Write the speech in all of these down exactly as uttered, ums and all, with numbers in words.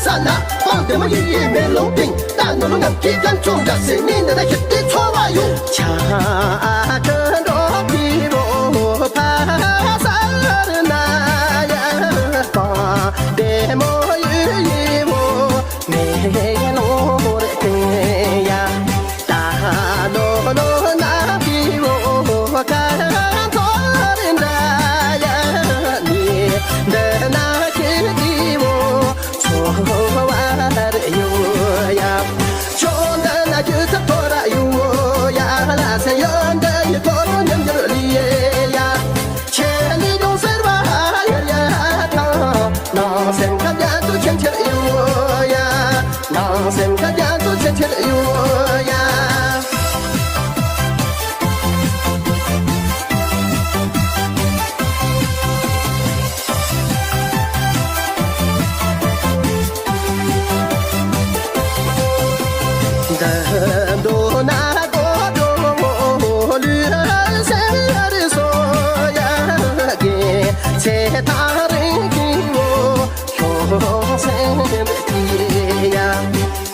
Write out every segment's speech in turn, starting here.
ལྟ་ན་སྤང་བདེ་མོ་ཡིན་ཡིན་མེ་ལོང་པིང་། ལྟ་ནོར་ལོ་ངམ་གྱི་རྒྱ་མཚོ་འདྲ་སེ་མི་འདི་ན་ཤི་ཏི་ཚོ་བ་ཡོང་། ཆ་ཁ་འགྲོ་པི་བོ་ཕ་སར་ན་ཡ། སྤང་བདེ་མོ་ཡིན་ཡིན་བོ་མེ་ལོང་རེ་ཏེ་ཡ། ད་ནོ་ནོ་ན་པི་བོ་ཀ་ཐོ་རེ་འདྲ་ཡ། མི་འདི་ན་ཁེ་པི་བོ་ཚོ་བ་རེ་ཡོ་ཡ། ཆོ་འདི་ན་རྒྱུ་ཚ་ཐོ་ར་ཡོ་ཡ། ལ་སེ་ཡོ་འདི་ཡི་ཐོ་རོ་ཉམས་འགྱུར་ལི་ཡེ་ཡ། ཆེ་ནི་ཡོང་ཟེར་བ་ཡར་ཡར་ཐང་། ནང་སེམས་ཁ་རྒྱ་མཚོ་ཆེན་ཆེར་ཡོད་ཡ། ནང་སེམས་ཁ་རྒྱ་མཚོ་ཆེན་ཆེར་ཡོད་ཡ། འདི་མདོ་ན་གོ་འགྲོ་ལུས་སེམས་རེ་སོ་ཡ་གི་ཚེ་ཐག་རིང་གི་འོ། ཁྱོད་སེམས་ཀྱི་ཡ།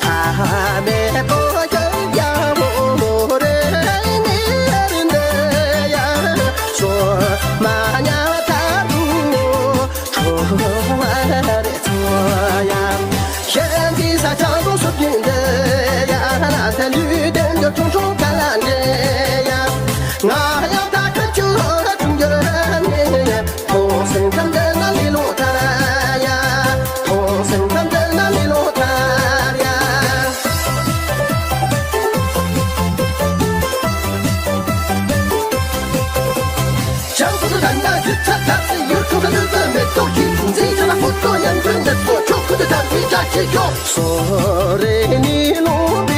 ཐ་མེད་པོ་ཡ་ཡ་བོ་རེ་ནི་རེ་འདི་ཡ། སོ་མ་ཉ་ཐ་རུ་ཁྲོ་བ་རེ་ཚོ་ཡ། ཤན་གྱི་ས་ཆ་རུ་སུ་ཀྱིན་འདི་ཡ། ལ་ས་ལུས་ལྡན་འདི་ཁྲུང་ཁྲུང་ཀ་ལ་འདི་ཡ། ང་ཡང་ད་ཁ་ཆུ་ཁྲུང་འགྱུར་ནི། ཐོང་སེང་ཁམས་འདི་ན་ལི་ལོ་ཐར་ཡ། ཐོང་སེང་ཁམས་འདི་ན་ལི་ལོ་ཐར་ཡ། ཞང་ཁུ་ཚོ་ད་ན་ཡུལ་ཚ་ད་སི་ཡུལ་ཁུ་ཁ་ལུ་ཙི་མེ་ཏོག་གི་འཛིན་ཆ་ལ་ཁུ་ཚོ་ཉམས་འགྱུར་འདི་ཚོ་ཆོ་ཁུ་ཚོ་ད་སི་ཅ་ཆི་ཡོ། སོ་རེ་ནི་ལོ།